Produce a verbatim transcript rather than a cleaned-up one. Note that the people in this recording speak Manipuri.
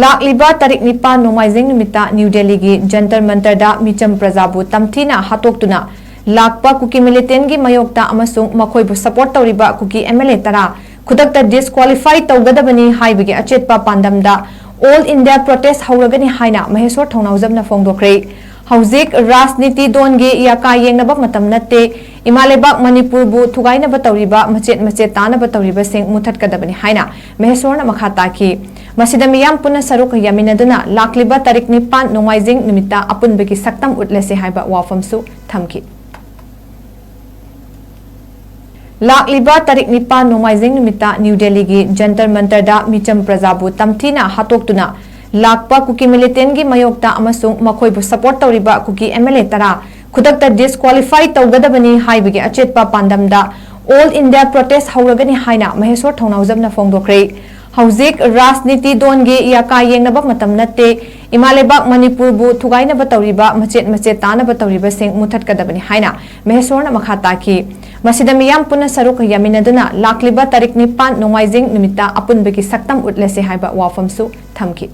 ꯂꯥꯛꯂꯤꯕ ꯇꯥꯔꯤꯛ ꯅꯤꯄꯥꯟ ꯅꯣꯡꯃꯥꯏꯖꯤꯡ ꯅꯨꯃꯤꯠꯇ ꯅ꯭ꯌꯨ ꯗꯦꯜꯂꯤꯒꯤ ꯖꯟꯇꯔ ꯃꯟꯇꯔꯗ ꯃꯤꯆꯝ ꯄ꯭ꯔꯖꯥꯕꯨ ꯇꯝꯊꯤꯅ ꯍꯥꯠꯇꯣꯛꯇꯨꯅ ꯂꯥꯛꯄ ꯀꯨꯀꯤ ꯃꯤꯂꯤꯇꯦꯟꯒꯤ ꯃꯥꯌꯣꯛꯇ ꯑꯃꯁꯨꯡ ꯃꯈꯣꯏꯕꯨ ꯁꯄꯣꯔꯠ ꯇꯧꯔꯤꯕ ꯀꯨꯀꯤ ꯑꯦꯝ ꯑꯦꯜ ꯑꯦ ꯇꯔꯥ ꯈꯨꯗꯛꯇ ꯗꯤꯁꯀ꯭ꯋꯥꯂꯤꯐꯥꯏ ꯇꯧꯒꯗꯕꯅꯤ ꯍꯥꯏꯕꯒꯤ ꯑꯆꯦꯠꯄ ꯄꯥꯟꯗꯝꯗ ꯑꯣꯜ ꯏꯟꯗꯤꯌꯥ ꯄ꯭ꯔꯣꯇꯦꯁ ꯍꯧꯔꯒꯅꯤ ꯍꯥꯏꯅ ꯃꯍꯦꯁꯣꯔ ꯊꯧꯅꯥꯎꯖꯝꯅ ꯐꯣꯡꯗꯣꯛꯈ꯭ꯔꯦ꯫ ꯍꯧꯖꯤꯛ ꯔꯥꯖꯅꯤꯇꯤ ꯗꯣꯟꯒꯤ ꯌꯥꯀꯥ ꯌꯦꯡꯅꯕ ꯃꯇꯝ ꯅꯠꯇꯦ, ꯏꯃꯥ ꯂꯩꯕꯥꯛ ꯃꯅꯤꯄꯨꯔꯕꯨ ꯊꯨꯒꯥꯏꯅꯕ ꯇꯧꯔꯤꯕ ꯃꯆꯦꯠ ꯃꯆꯦꯠ ꯇꯥꯅꯕ ꯇꯧꯔꯤꯕꯁꯤꯡ ꯃꯨꯊꯠꯀꯗꯕꯅꯤ ꯍꯥꯏꯅ ꯃꯍꯦꯁꯣꯔꯅ ꯃꯈꯥ ꯇꯥꯈꯤ꯫ ꯃꯁꯤꯗ ꯃꯤꯌꯥꯝ ꯄꯨꯟꯅ ꯁꯔꯨꯛ ꯌꯥꯃꯤꯟꯅꯗꯨꯅ ꯂꯥꯛꯂꯤꯕ ꯇꯥꯔꯤꯛ ꯅꯤꯄꯥꯟ ꯅꯣꯡꯃꯥꯏꯖꯤꯡ ꯅꯨꯃꯤꯠꯇ ꯑꯄꯨꯟꯕꯒꯤ ꯁꯛꯇꯝ ꯎꯠꯂꯁꯤ ꯍꯥꯏꯕ ꯋꯥꯐꯝꯁꯨ ꯊꯝꯈꯤ꯫ ꯂꯥꯛꯂꯤꯕ ꯇꯥꯔꯤꯛ ꯅꯤꯄꯥꯟ ꯅꯣꯡꯃꯥꯏꯖꯤꯡ ꯅꯨꯃꯤꯠꯇ ꯅ꯭ꯌꯨ ꯗꯦꯜꯂꯤꯒꯤ ꯖꯟꯇꯔ ꯃꯟꯇꯔꯗ ꯃꯤꯆꯝ ꯄ꯭ꯔꯖꯥꯕꯨ ꯇꯝꯊꯤꯅ ꯍꯥꯠꯇꯣꯛꯇꯨꯅ ꯂꯥꯛꯄ ꯀꯨꯀꯤ ꯃꯤꯂꯤꯇꯦꯟꯒꯤ ꯃꯥꯌꯣꯛꯇ ꯑꯃꯁꯨꯡ ꯃꯈꯣꯏꯕꯨ ꯁꯄꯣꯔꯠ ꯇꯧꯔꯤꯕ ꯀꯨꯀꯤ ꯑꯦꯝ ꯑꯦꯜ ꯑꯦ ꯇꯔꯥ ꯈꯨꯗꯛꯇ ꯗꯤꯁꯀ꯭ꯋꯥꯂꯤꯐꯥꯏ ꯇꯧꯒꯗꯕꯅꯤ ꯍꯥꯏꯕꯒꯤ ꯑꯆꯦꯠꯄ ꯄꯥꯟꯗꯝꯗ ꯑꯣꯜ ꯏꯟꯗꯤꯌꯥ ꯄ꯭ꯔꯣꯇꯦꯁ ꯍꯧꯔꯒꯅꯤ ꯍꯥꯏꯅ ꯃꯍꯦꯁꯣꯔ ꯊꯧꯅꯥꯎꯖꯝꯅ ꯐꯣꯡꯗꯣꯛꯈ꯭ꯔꯦ꯫ ꯍꯧꯖꯤꯛ ꯔꯥꯖꯅꯤꯇꯤ ꯗꯣꯟꯒꯤ ꯌꯥꯀꯥ ꯌꯦꯡꯅꯕ ꯃꯇꯝ ꯅꯠꯇꯦ, ꯏꯃꯥ ꯂꯩꯕꯥꯛ ꯃꯅꯤꯄꯨꯔꯕꯨ ꯊꯨꯒꯥꯏꯅꯕ ꯇꯧꯔꯤꯕ ꯃꯆꯦꯠ ꯃꯆꯦꯠ ꯇꯥꯅꯕ ꯇꯧꯔꯤꯕꯁꯤꯡ ꯃꯨꯊꯠꯀꯗꯕꯅꯤ ꯍꯥꯏꯅ ꯃꯍꯦꯁꯣꯔꯅ ꯃꯈꯥ ꯇꯥꯈꯤ꯫ ꯃꯁꯤꯗ ꯃꯤꯌꯥꯝ ꯄꯨꯟꯅ ꯁꯔꯨꯛ ꯌꯥꯃꯤꯟꯅꯗꯨꯅ ꯂꯥꯛꯂꯤꯕ ꯇꯥꯔꯤꯛ ꯅꯤꯄꯥꯟ ꯅꯣꯡꯃꯥꯏꯖꯤꯡ ꯅꯨꯃꯤꯠꯇ ꯑꯄꯨꯟꯕꯒꯤ ꯁꯛꯇꯝ ꯎꯠꯂꯁꯤ ꯍꯥꯏꯕ ꯋꯥꯐꯝꯁꯨ ꯊꯝꯈꯤ꯫